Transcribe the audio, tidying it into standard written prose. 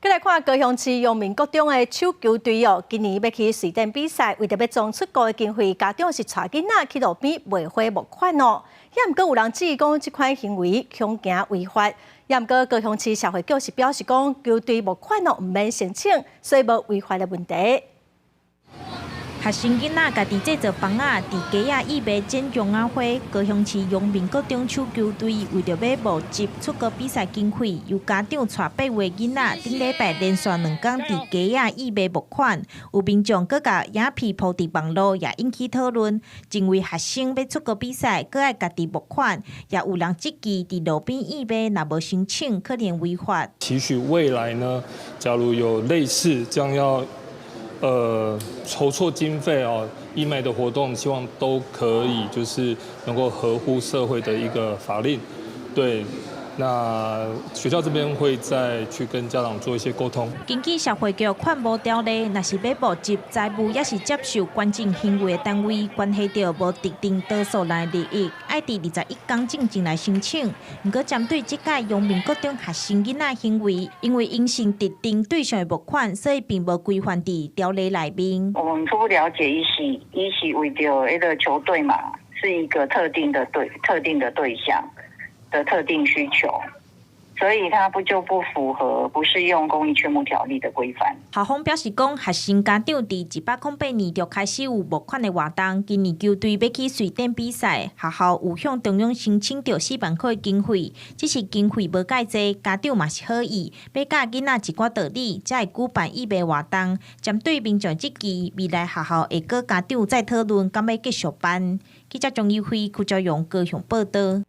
閣來看高雄市陽明國中的手球隊哦，今年欲去瑞典比賽，為著欲籌出國的經費，家長是帶囡仔去路邊賣花募款哦。也毋過有人質疑講，這款行為恐驚違法。也毋過高雄市社會局是表示講，球隊募款哦毋免申請，所以無違法的問題。學生囡仔家己製作枋仔，佇街仔義賣剪絨仔花。高雄市陽明國中手球隊為著欲募集出國比賽經費，由家長帶8歲囡仔，頂禮拜連續兩工佇街仔義賣募款。有民眾閣共影片鋪佇網路，也引起討論。認為學生欲出國比賽，閣愛家己募款，也有人質疑佇路邊義賣，若無申請，可能違法。期許未來呢，假如有類似這樣要籌措經費哦，義賣的活動，希望都可以就是能夠合乎社會的一個法令，對。那學校這邊會再去跟家長做一些溝通。根據社會局勸募條例，若是欲募集財物，抑是接受捐贈行為的單位，關係著無特定多數人的利益，愛佇21工進前來申請。毋過針對這屆陽明國中學生囡仔行為，因為𪜶是特定對象的募款，所以並無規範佇條例內面。我們初步了解，伊是為著彼個球隊嘛，是一個特定的對特定的對象的特定需求，所以它不就不符合不適用公益勸募條例的規範。校方表示講，學生家長佇108年就開始有募款的活動。今年球隊欲去瑞典比賽，學校有向中央申請著4萬塊的經費，只是經費無蓋濟，家長嘛是好意，欲教囡仔一寡道理，才會舉辦義賣活動。針對民眾質疑，未來學校會閣家長再討論，敢欲繼續辦。記者張怡輝、柯昭陽高雄報導。